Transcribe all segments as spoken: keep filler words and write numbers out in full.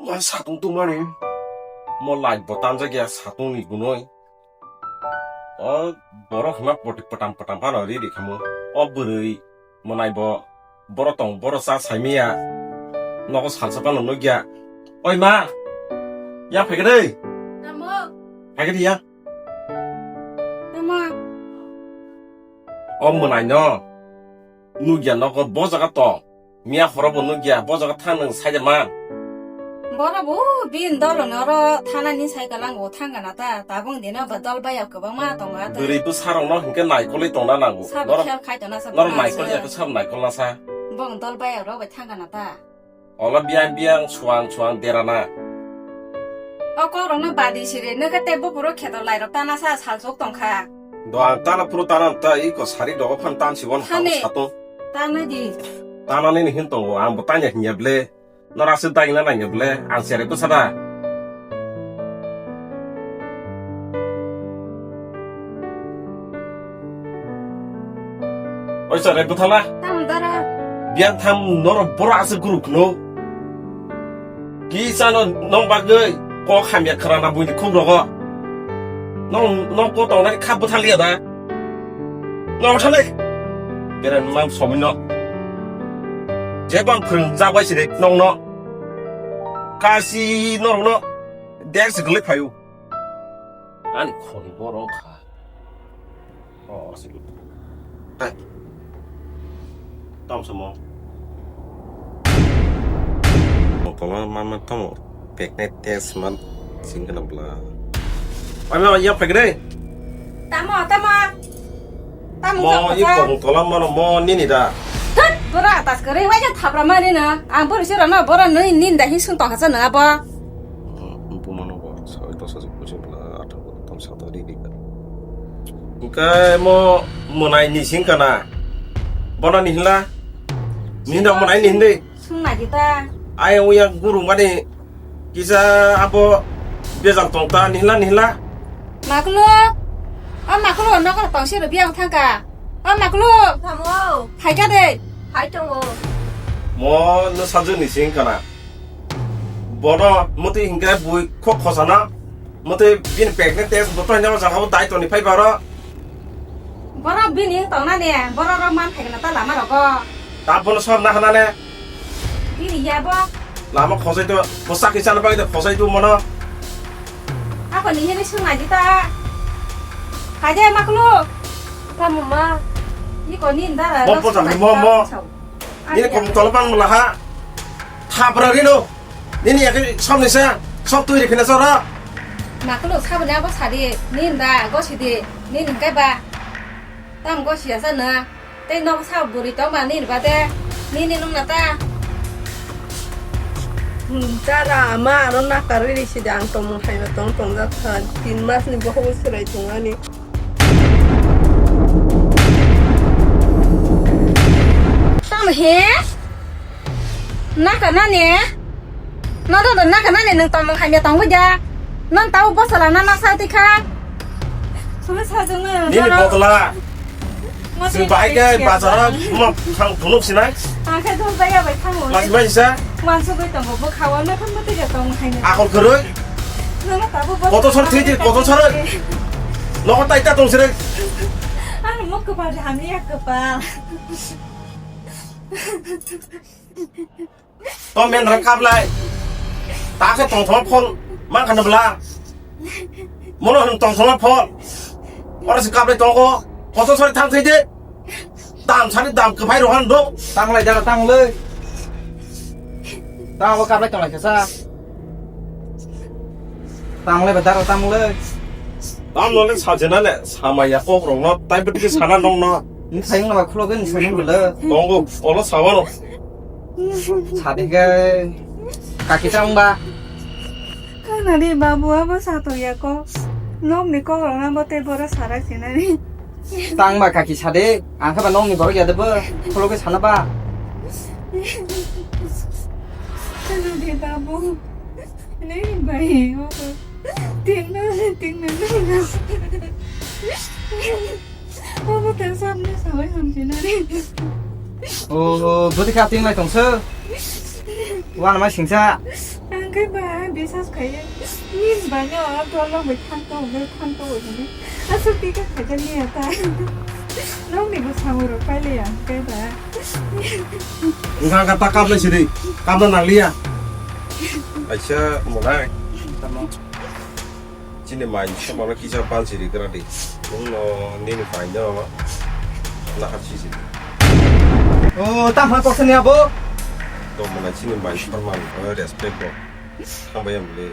Ma satung tungmani. Mo light bo tanjak ya satung ni gunoi. O borok hima poti potam potam phano ri ri khamu. O bwrwi mwnai bo boro tong boro cha saimiya. Nogo salsa phano nukya. Oi ma. Ya phaikre. Tamo. Phaikre ya. Tamo. O mwnai no. Nukya nogo bo jaga tong. Miya horo bo nukya, bo jaga thang nwng sai de man. Boro bo bini dol rok no oro thana ni sai kalang bo thang gana ta, tabung dino ba dol baya kwbangma tongo ata. Bwrwi bwsa rok no hinkhe naikolwi tongna nango. Sabo khel khai tongna sa. Norok naikol ya khe sabo naikol na sa. Bong dol baya rok bai thang gana ta. Ola biyang biyang suang suang derana. O kok rok no badi siri, nokhe tei bupuro kheto lai rok tana sa sal sok tongkha. Do ang tana phuru tana ta iko sari dogo phan tan si wan Thani. Sato. Tanai di. Tanani ni hin tongo, ang bo tanya hinya ble. Nora se dagina nanya ble, ang sere bwsa da. Oi sere bwthala. Tamo dara. Biang tham noro boro ase guru khno. Kisa no nong bagwi kok hamya khara na buini khuk rogo. Nong nong ko tongnai kha bwthaliya da. Nong thale. Beren mam somino. Je bang phwrwng jak bai sire nong no. Kasi nong no. Dek se gulai phayu. Ani khoni borok kha. Oh, sik. Hai. Tom samo. Tongma mama tomo. Pekne test man singkana bla. Mama ya pekne. Tamo, tamo. Tamo. Mo i kong tola mano mo nini da. Thut, bora atas kare wajak thapra mani na. Ang bori sira na bora nui nin da hi sung tong hasa na abo. Bumano bo sa dosa se kuching bla athang. Tam sa ta ri ri ka. Hingke mo mwnai ni sing kana. Bono ni hinla. Ni hinda mwnai ni hindi. Sung na jita. Ai o yang guru mani kisa abo bejal tong ta ni hinla ni hinla. Makulu. O makulu no ka tong si ro biang thang ka. O makulu. Tamo. Hai ka de. Hai tongo. Mo no sajwk ni sing kana. Bono mwtwi hinkhe bui khok khosana. Mwtwi bini pregnant test bo toina o jaga o dai toni phai baro. Borok bini wng tongnani, borok rok man phaikna ta lama rogo. Ta bono sor na hanane. Bini ya bo. Lama khosai to, bo sakni chana bagwi de khosai tu mono. Ako ni hini sung aji ta. Kaje maklu. Tamo ma. Iko ni ndara. Mo rok po sung tamo aji mo ta mo. Sao. Nini kom tolpan mulaha. Thapra rino. Nini yakni som nisa. Som tui rikhina sora. Makulu sabuni abo sadi. Nini da go sidi. Nini hingkai ba. Tam go siya sana. Tei nok sa buri tong ba nini bade. Nini nung nata. Tara ama aro nakarwi risi de ang tongmung khaina tong tongjak kha. Tin mas ni bokhok swrai tong ani. Tamo he? Naka nani? No do do naka nani nwng tongmung hamya tongwi da. Non tau bosala na nasa tikha. Sumi sajung na. Nini botla. Sini bahai ke bazar ma thang phunuk sinai. Ang khe dol baya bai thango. Mas bai sa. Mansu bai tongo bo khawa na khan mate ga tong haina. Akol khoroi. Nana tabo bo. Koto sor thidi, koto sor. Nokho tai ta tong sire. Ang mok kepal hamni ya kepal. To men rang kaplai. Ta khe tong thong phol man khan bla. Mono hwn tong thong phol. Ora se kaplai tongo. Koto sor thang thidi. Dam sani dam kwphai rohan do. Tanglai jara tanglai. Tango kaplai tanglai kesa. Tanglai ba daro tanglai. Tamno le sajena le samaya kok rok no tai bwtwi sana nong no. Ni sayung na ba khulo gani sayung le. Tongo olo sabano. Sadi ke kaki tang ba. Kana ri babu abo sato ya ko. Nok ni kok rok na bo te bora sarak sinani. Tang ba kaki sade, ang khe ba nokni borok ya de bo, khulugwi sana ba. Hello de babu. Nei bai, obo. Tingna, tingna, tingna. Obo te samne sabai hamjina re. O, bwtwi kha tinglai tongso. Wan ma singsa. Ang khe ba bisas khaiya. Nin ba no dolong bai thanto, bai thanto bai. Asuk tika khaja ni ata. Nong ni bo samuro paile ang khe ba. Engkha kata kapna siri, kapna nangliya. Aisa mulai. Chini mai samano kisa bansi ri gra di. Nung no nini mai no na hapsi si. O, tam ha kok sani abo. To mana chini mai formal respect bo. Ang bayam le.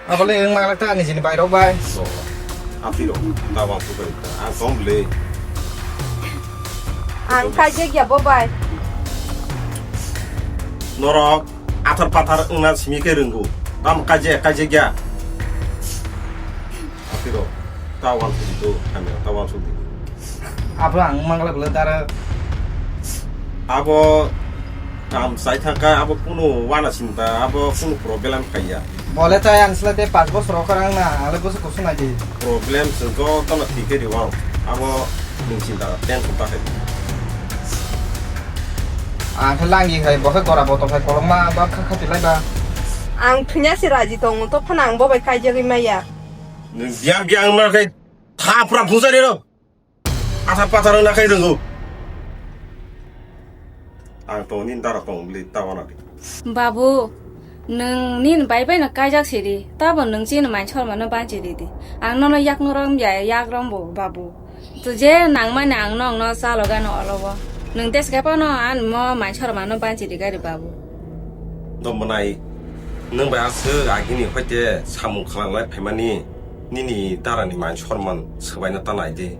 Abo le ang malak ta ni chini bai rok bai. So, apiro ta wa ku bai. Ang kom le. Ang kajek ya bo bai. Norok athar pathar wngna simi khe rwngo. Tam kaje kaje gya. Apiro ta wan sudi to kami ta wan sudi. Abo ang mangla bela dara. Abo kam sai thangka abo kuno wana sinta abo kuno problem khaiya. Bole tai ang sila te pas bosor okar ang na ale bosor kusun aji. Problem se jotono thike riwang. Abo ning sinta tension ta khai. Ang khe langi khai bo khe gora botol khai kolokma ba kha kha tilai ba. Ang thwnya se raji tongo to phana ang bo bai kaijagwi maya. Nung biang biang ma khai thapra phusari ro. Athar pathar na khai rwngo. Ang to nin dara tong bli ta wana di. Babu, nwng nini bai bai no kaijak sidi, tabo nwng chini manchor mano banchi ridi. Ang nono yak norom ya yak rombo, babu. To je nangmani ang nongno chalo gano olobo. Nwng tes kapa no an mo manchor mano banchi di gari, babu. Domonai, nwng bai aswk agini hoite samung khalanglai phaimani. Nini darani man sorman swbaino ta nai di.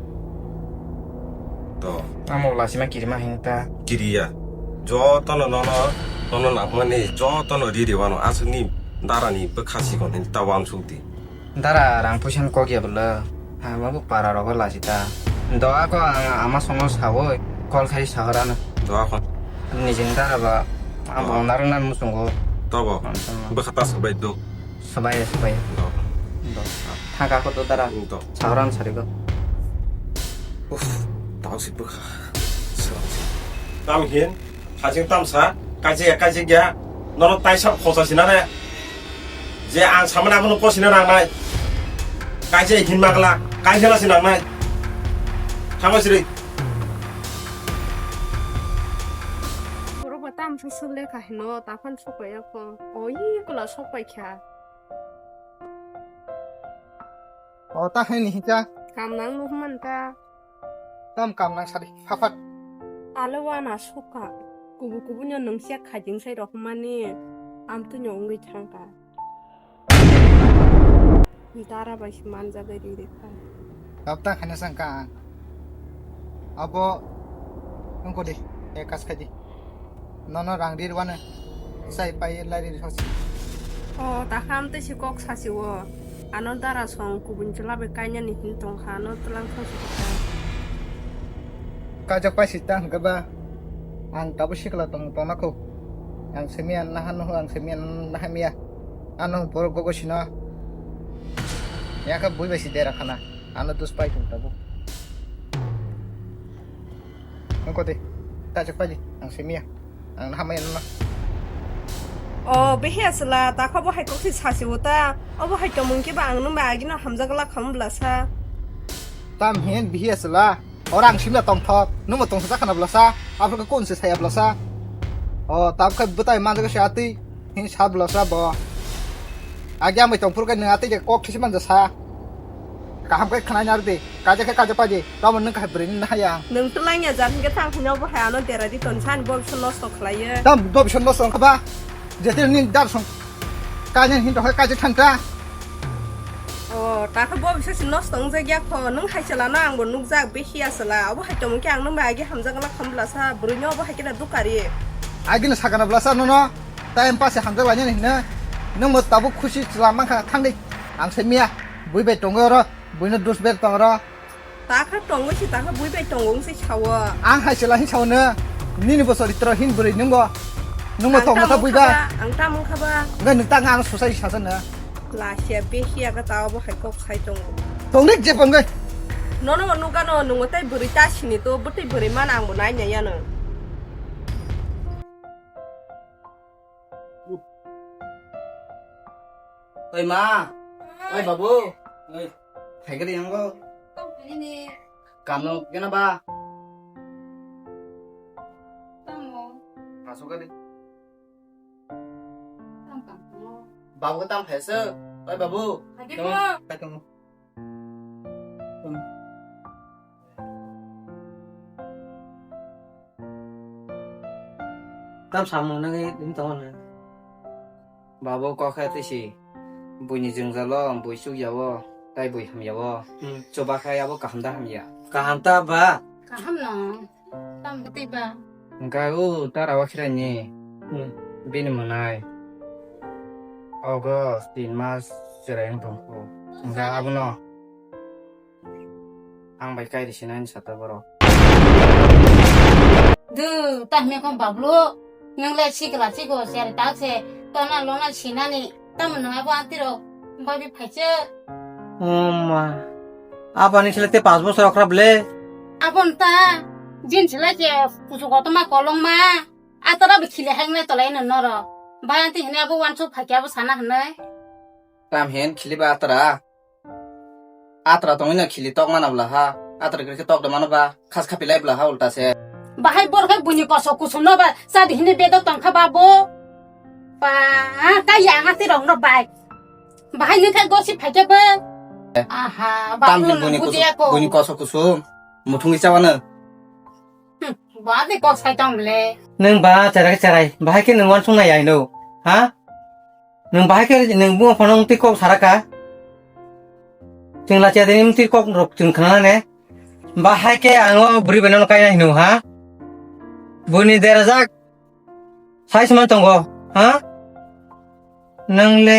To. Amo lasima kirima hing ta. Kiriya. Jotono nono, nono nangmani jotono riri wano aswkni darani bwkha sikon hini ta wansuk di. Dara rang puisa ni kok ya bwla. Amo bo para rogo lasi ta. Do ako ang ama songo sawo call khai sahorano. Do ako. Nijing dara ba. Amo narwkna musungo. To bo. Bwkha ta swbai do. Swbai, swbai. Do. Do. Thangka ko to dara. Do. Sauran sari ko. Uff, tau si bwkha. Tam hin, hajing tam sa, kaje, kaje gya. Nono taisa khosa sinane. Je ang samana abono kosina nangnai. Kaje hin magla, kaje la sinangnai. Thama siri. Borok ba tam sa sule kahino, tapan sokpaiya ko. Oi, kula sokpai kha. O ta hai ni hika. Kam nang no man ta. Tam kam nang sadi, phaphat. Alo wana suka. Kubu kubu no nung siya khajing sai rok mani. Am tu no ungui thangka. Dara bai si manja bai ri ri kha. Kap ta khana sangka. Abo nung ko de, e kas khaji. Nono rang rir wano sai pai lai rir hosi. O, takham tei si kok sasi o. Ano dara song kubun chwla bai kainani hin tong kha, ano twlang thong si kha. Kajak pai si ta hwnkhe ba ang tabuk sikla tong tongna kho. Ang simiya naha no ang simiya naha miya. Ano borok gogo sino. Yakha bui bai si dera khana. Ano dus pai tong tabuk. Nung koti, ta chak paji, ang simiya, ang naha maya nuna. O, behi aswla, ta kho bo hai kok si sasi uta, obo hai tomung khe ba ang nung bai agino hamjak la kham blasa. Tam hin behi aswla, ora ang simla tong thok, nung bo tong sa khana blasa, afro ka kun se saya blasa. O, tam khai butai manjak se atwi, hin sa blasa bo. Agi amai tong phur kai nung atwi je kok thisi manja sa. Kaham khe khwnai naro di. Kaja khe kaja paidi. Tamo nwng kahai bwrwi ni nahaya. Nwng twlangya jar hinkhe thang hino bo hai ano dera di ton san bo biso nosto khlaiyo. Tam bo biso nosto wngkha ba. Jetil ni dar song. Kaja hin to hai kaja thang ta. O, ta khe bo biso si nosto wngjak ya kho. Nwng hai chwla no ang bo nukjak behi ya chwla. Abo hai tongmung khe ang nwng bai agi hamjak la kham blasa. Bwrwi no bo hai khe na dukari. Agi no sakana blasa nono. Time pass hamjak lainani hino. Nwng bo tabuk khusi chwla mankha thangdi. Ang se miya. Bui bai tongo oro. Buino dus ber tong ro. Ta kha tongo si ta kha bui bai tongo wng se sao. Ang hai se lahi sao no. Nini bo soritro hin bwrwi nung bo. Nung bo tong ta bui ba. Ang tamo kha ba. Ngai nung ta ang susai sasa no. La sia be sia ka ta bo hai kok sai tongo. Tong dik je pang gai. Nono nuga no nungo tai bwrwi ta sini to bwtwi bwrwi man ang bo nai nai ya no. Oi ma, oi babu, oi, phaikari yango. Tamo ini. Kamu kena ba? Tamo. Masuk kali. Tamo, tamo. Babu tam phaisa, oi babu. Lagi tamo, po. Tamo. Tam samung nangwi wng tongo na. Babu kok khe twi si. Buini jwngjalo bui chukya o, tai bui hamya o. Hmm. Chuba khe abo kaham da hamya? Kaham ta ba? Kaham no. Tam bwtwi ba? Hwnkhe o tara o khiraini. Hmm. Bini mwnai August tin mas chwrai wng tongkho. Hwnkhe abono ang bai kai rwsinani sata borok. Dw, ta hwnwi kho bablu, nwng le sikla siko seri tak se, tona lona sinani, tamo nwng abo aunty rok bai bi phaisa. O ma, aboni sile te panch bochor okra ble. Abon ta, jin sile je kuchuk kotorma kolongma, atara bi khili hai wngnai tolai no norok. Bai aunty hwnwi abo uansuk phaikhe abo sana hwnwi. Tam hen khili ba atara. Atra tongwi no khili tok mana bwla ha. Atra khe tok da mano ba. Khas khapi lai bwla ha ulta se. Bahai bor khai buini kosok kusum no ba. Chadi hini bedok tong kha ba bo. Ba, ka yang ati rong no bai. Bahai ni khai gosi phai khe ba. Eh. Aha, ba. Tam no hin buini buji kusum, ako. Buini kosok kusum. Muthungwi chawa no. Hmm, ba de kok sai tong le. Nwng ba cherai cherai. Bahai khe nwng uansuk nai ai no. Ha? Nwng bahai khe nwng buma phano wngtwi kok sara kha? Chwng lachiya de wngtwi kok rok chwng khna ne? Bahai khe ang o bwrwi bai no kaina hino ha? Buini derajak sai se man tongo ha? Nwng le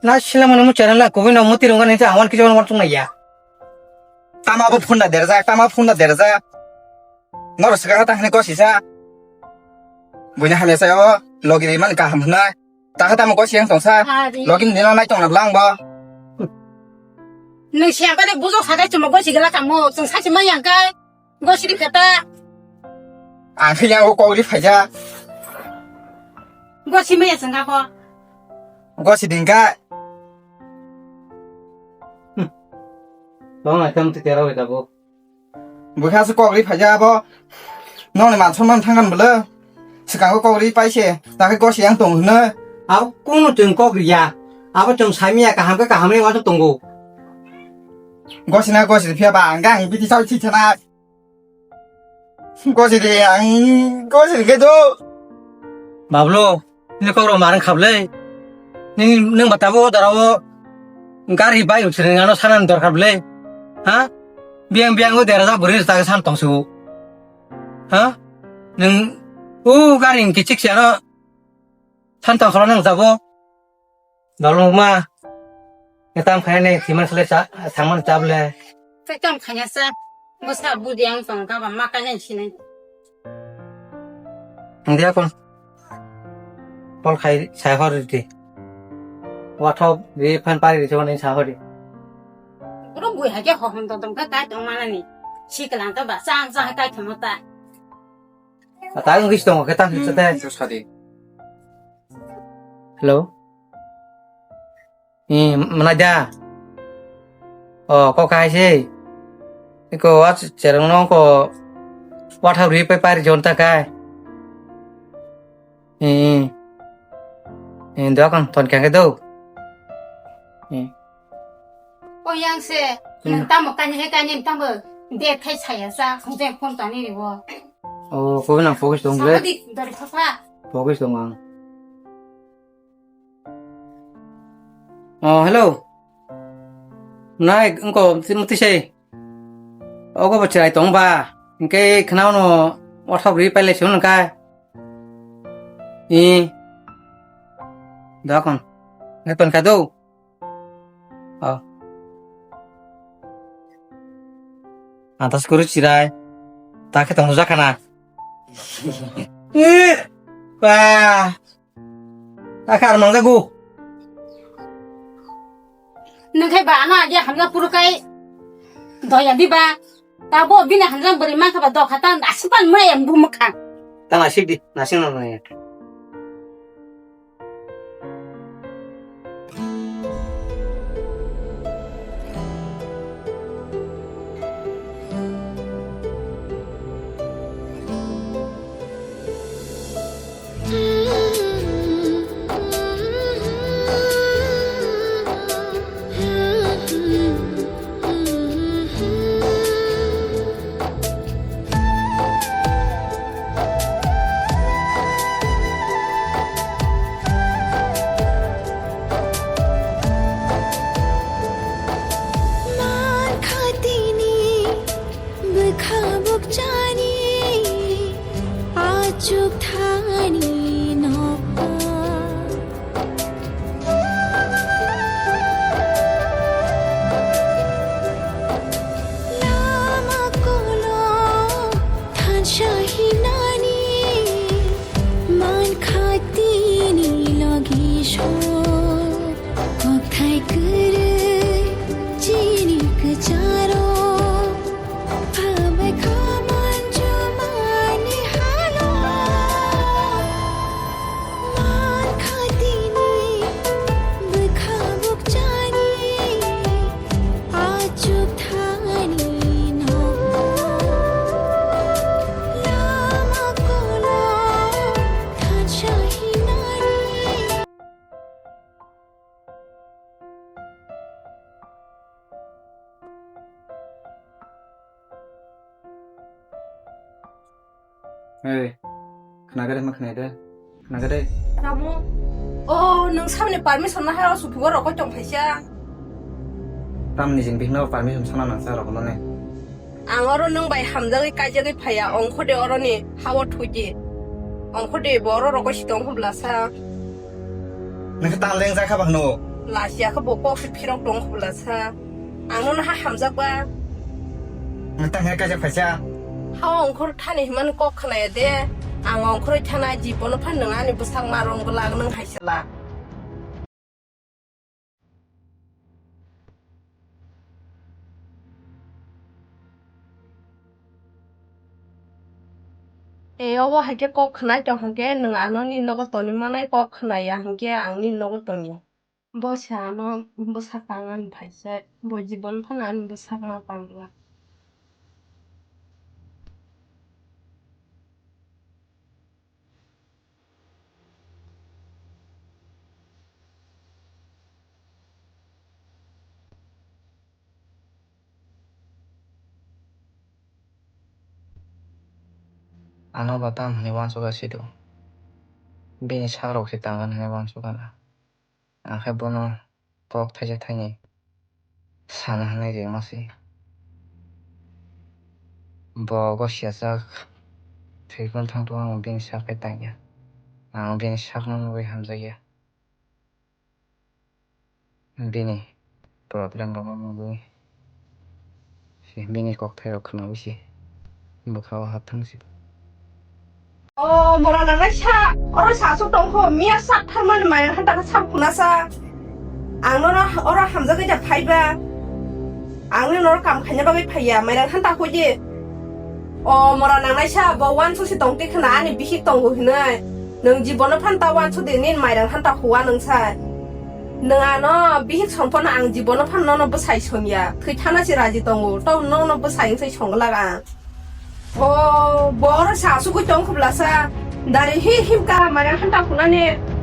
na sila mani mu channel la kubui no muti rwngani ta ang wan kisa wan wan chungnai ya. Tama bo phunda derajak, tama phunda derajak. Norok swkang ta hwnwi gosisa. Buini hamya saya o logi ri man kaham hwnwi. Ta kha tamo gosi yang tongsa. Hari. Logi ni nai tongna blang bo. Nwng siya kare bujo sakai chuma gosi gela kamo. Chwng sachi ma yang kai. Gosi ri kata. Ang khe yang o kok ri phaija. Gosi ma ya chwng ka ko. Gosi ding ka. Bang ai tam ti tera wai da bo. Bwkha se kok ri phaija abo. Nokni man sonman thangkan bwle. Swkango kok ri paise. Takhe gosi yang tong hwnwi. Abo kunu chwng kok riya. Abo chwng saimiya kaham khe kaham ri wansuk tongo. Gosi na gosi ri phiya ba ang gang biti chau thi thana. Gosi ri ang gosi ri khe do. Bablo. Nini kok rok marang khap le. Nini nwng ba tabuk o dara o gari bai rok sini ano sanani dorkar le. Ha? Biyang biyang o dera jak bwrwi rok san tong su. Ha? Nwng o gari ni kichik se ano san tong khoro nwng jabo. Dolong ma. Etam khai ne siman sele sa sangman chable. Sai kam khanya sa. Mo sa budi ang tong ka ba ma ka nai sinai. Ndia kon. Pol khai sai hor di. Wathop di phan pari di chon sai hor di. Bro bui ha ke ho hon to tong ka kai tong mana ni. Si ka lang ka ba sang sang kai thong ta. Ata ang kis tong ka ta sa te. Hello. Ih, mana da? Oh, kok kahai se. Iko wat chereng no ko wat ha ri pe pari jon ta kai. Ih, ih. Ih, do kon ton kang do. Ih. O yang se, hmm. Nang tamo kani he kani tamo de thai saya sa, khong jeng phone tani ri wo. Oh, ko nang focus dong le. Sa di, dari papa. Focus dong ang. Oh, hello. Nai, engko muti sei. Ogo bo chwrai tong ba. Engke khwnao no WhatsApp ri paile se hwn kai. I. Dokon. Ngai ton ka do. Oh. Antas kuru chirai. Ta khe tong jakana. Eh. Wah. Akar mangjago. Nang khai ba ano agi hamya puru kai doya di ba. Tabo bini hamjang beri mangkha ba dokha ta nasipan maya bu mukha. Ta nasik di, nasik na naya. Hatini logi sho, kokthai kwrwi chini kwcharo, phabai kha manjumani halo. Man khatini bwkha bukchani, achuk thani no. Lama kono thansa hinani. Hey, khnaga de, ma khnai de? Khnaga de? Tamo? Oh, nwng samni permission na hai o supugo rokoi tong phaisa. Tamni jin bihno permission sana nang sa rokno ne. Ang oro nwng bai hamjagwi kaijagwi phaiya, ongkho de oroni hawa thuji. Ongkho de bo oro rokoi si tong khobla sa. Nang khe tal deng jakha bahno. Lasiya khe bo kok si phirok tong khobla sa. Ang nono ha hamjakba. Nwng tang hai kaijak phaisa. Ha ongkhor thani himani kok khnaya de. Ang ongkhorwi thana jibono phan nwng ani bwsak ma rong glak nwng hai sala. E, obo hai khe kok khnai tong hwn khe nwng ano nini nogo toni manai kok khnai ya hwn khe ang nini nogo tong ya. Bo se ano bwsak tang ani phaisa, bo jibon phano ani bwsak ma tang ya. Ano bo tam hwnwi uansukha sido. Bini sakrok se tangkha hwnwi uansukha na. Ang khe bono kok thaisa thaini sana hwnwi ringma se. Bo gosiya sak thwipon thangtong, ang bini sak khe tangya. Ang bini sakno nugwi hamjakya. Bini problem rokno nugwi se bini kokthairok khnaui se bwkhao hap thang se. O mora nangnai sa, oro sa aswk tongkho, miya sak tharmani maya hanta khe sak phunasa. Ang nono oro hamjagwi da phaiba. Ang nono kam khaina bagwi phaiya, mairang hanta khuidi. O mora nangnai sa, bo uansuk se tongtwi khna ani bihik tongo hinwi. Nwng jibono phan ta uansuk di, nini mairang hanta khuwa nwng sa. Nwng ano bihik songphano ang jibono phan nono bwsai songya. Thwi thana se raji tongo, tau nono bwsai wngse songglak ang. O, bo oro sa asugwi tong khobla sa. Dari hi himka maya hanta khunani.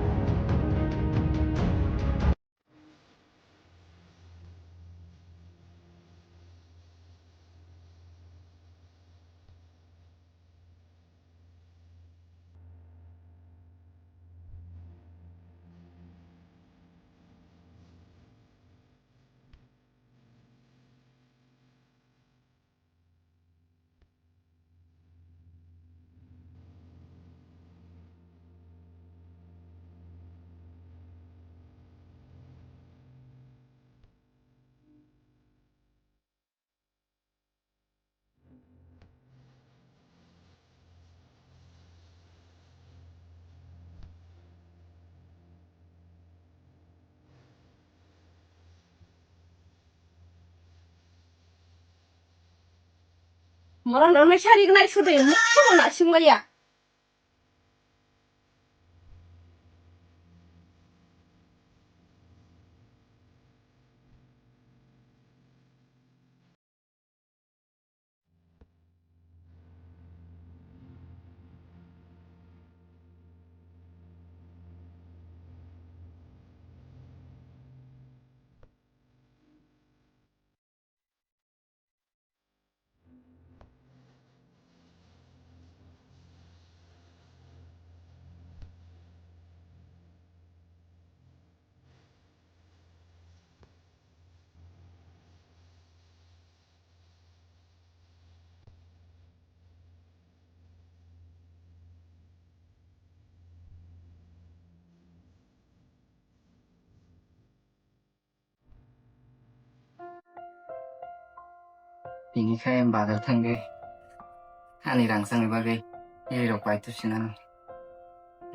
Mora nangnai sari gnai sudui mukhugo naisingmaya. Tini khe bazar thangwi ani rang changni bagwi rirok pai tusinani.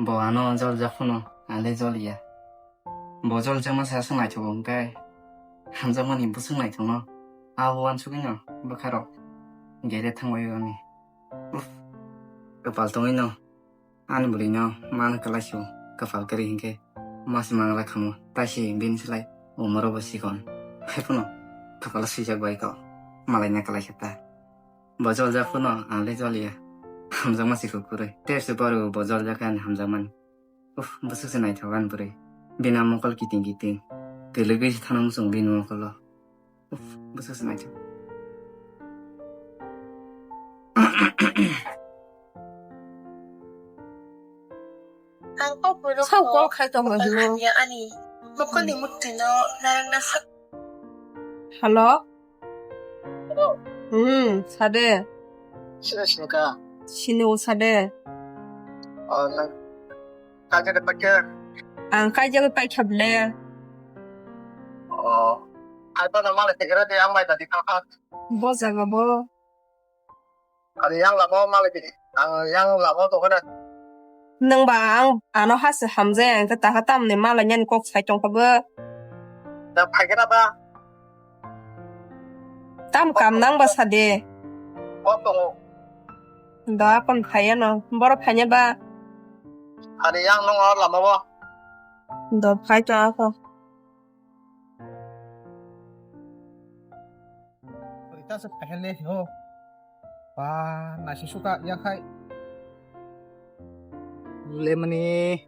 Bo ano joljak phano, ang le joliya. Bo joljakma se aswk naithogo hwnkhe, hamjakmani bwswk naithokno, abo uansugwino bwkharok gere thangbai ani. Uff, kwpal tongwino ani bwrwino mano kwlai se o, kwpal kwrwi hinkhe masi manglai khamu, taisi bini slai umoro bo sikon. Haiphano kwpalo swijak bai kok, malaina kwlai khe ta. Bo joljak phano ang le joliya, hamjakma se kukurwi. Tei se boro bo joljak khe ani hamjakmani. Uff, bwswk se naithok ani bwrwi. Bini a mokol kiting kiting. Kwlwgwi se thana muchung bini mokolo. Uff, bwswk se naithok. Ang kok bono Sao kok. Kok khai tongma hino. Ya ani. Mokolni mutino narang na sak. Hello? Hmm, sade. Sino sino ka? Sino sade. Oh, nang kaja de pakai. Ang kaja de pakai ble. Oh, apa nama le segera de ang mai tadi kakak. Bo jaga bo. Ani yang lama malik ini. Ang yang lama tu kena. Nang ba ang ano hasi hamjaya ang kata kata mani mala nyan kok sai tong kabo. Dah pakai apa? Tam kam nang ba sade. Kok tu. Da kon phaya no. Boro phanya ba. Ani yang nong lama bo. Do phai to ako. Rita se pahele ho. Ba, nasi suka ya khai. Lemani.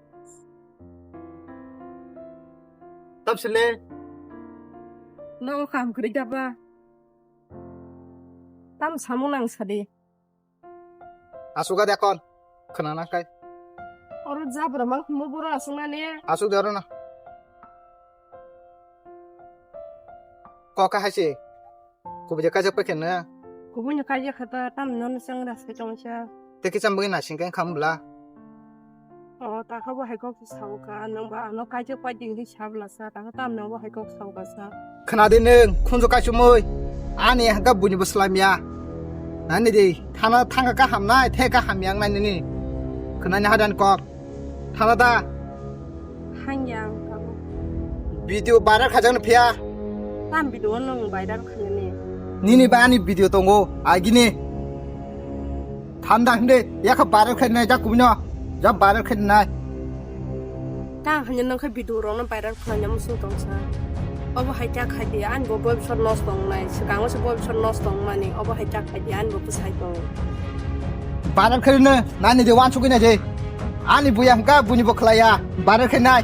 Tap sele. No kam kri daba. Tam samu nang sadi. Asuka de kon. Khna na kai. Oro jabra mang khumbo boro asung na ne. Asuk de oro na. Ko ka hai se. Kubui de kaijak pai khe na. Kubui ni kaijak kha ta tam no ni chang ra se tong cha. Te kicham bui na sing kai kham bla. O, ta kha bo hai kok sa o ka, nang ba ano kaijak pai ding hi sa bla sa, ta kha tam nang bo hai kok sa o ka sa. Khna di nwng, khunju kaichumui. Ani hangka buini bo swlaimya. Nani di, thana thangka kaham nai, the kaham yang nai nini. Khna ni hadan kok. Thana da. Hang yang kabo. Video viral khajak no phiya. Tam video nung viral khanani. Nini ba ani video tongo, agini. Thanda hinde, yakha viral khainai jak kubino. Jak viral khainai. Ta hanya nang kha video rok no viral khlaina muchung tongsa. Obo hai kya khai di, ani bo boyfriend nosto wngnai, swkango se boyfriend nosto wngmani, obo hai kya khai di, ani bo bwsai tongo. Viral khaino, nani de wansugwi nai je. Ani buya hwnkha, buini bo khlaiya, viral khainai.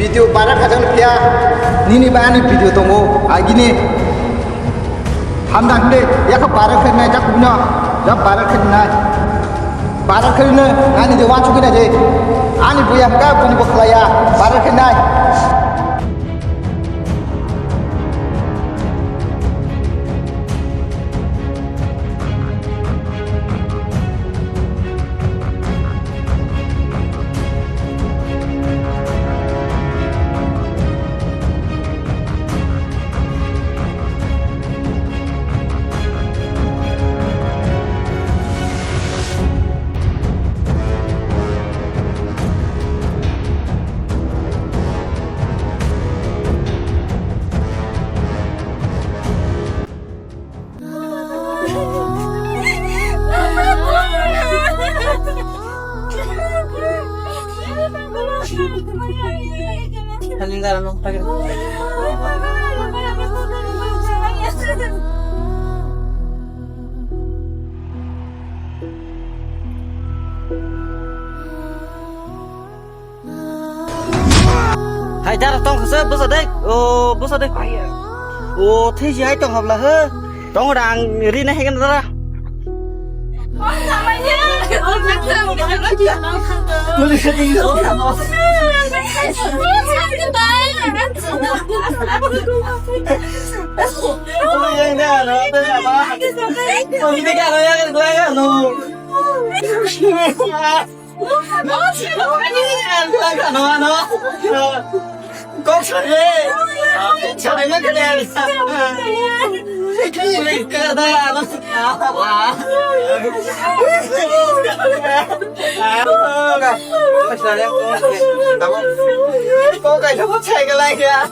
Video bara khajang phiya, nini ba ani video tongo, agini. Hamda hinde, yakha bara khainai jak kubino, jak bara khainai. Bara khaino, ani je wansugwi nai je. Ani buya hwnkha, buini bo khlaiya, bara khainai. Hai dara tong khasa bwsa dek. O bwsa dek. O thei si hai tong habla he. Tong da ang ri na hegen dara. Kok sari. Sari ma kene. Kada. Kok kaisa bo sai galai ya.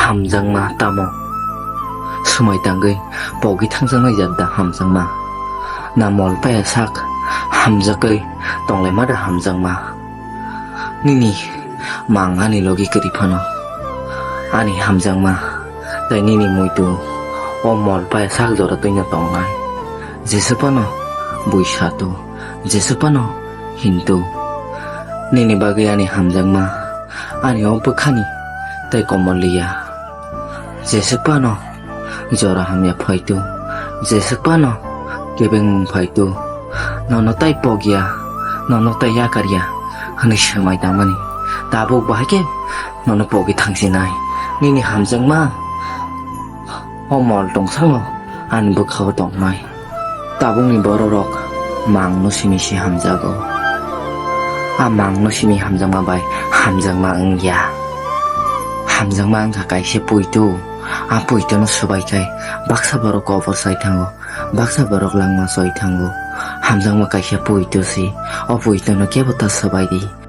Hamjakma tamo? Swmai tangwi pogwi thangjaknai jat da hamjakma? Na mol paya sak hamjagwi tonglaima da hamjakma? Nini mang ani logi kwrwi phano ani hamjakma, tei nini muitu o mol paya sak jora twino tongnai. Jeswk phano buisatu, jeswk phano hintu, nini bagwi ani hamjakma ani o bwkhani tei komorliya. Jeswk phano jora hamya phaitu, jeswk phano kebengmung phaitu, nono tai pokya, nono tai yakarya hwnwi swmai tangmani. Tabuk bahai khe nono pogwi thangsinai. Nini hamjakma o mol tongsango ani bwkhao tongnai. Tabukni bororok mangno simi se hamjago. A mangno simi hamjakma bai hamjakma wngya. Hamjakma wngkha kaisa puitu. A puituno swbai khai baksa borok kobor sai thango, baksa borok langma soi thango. Hamjakma kaisa puitu se. O puituno kebo ta swbai di.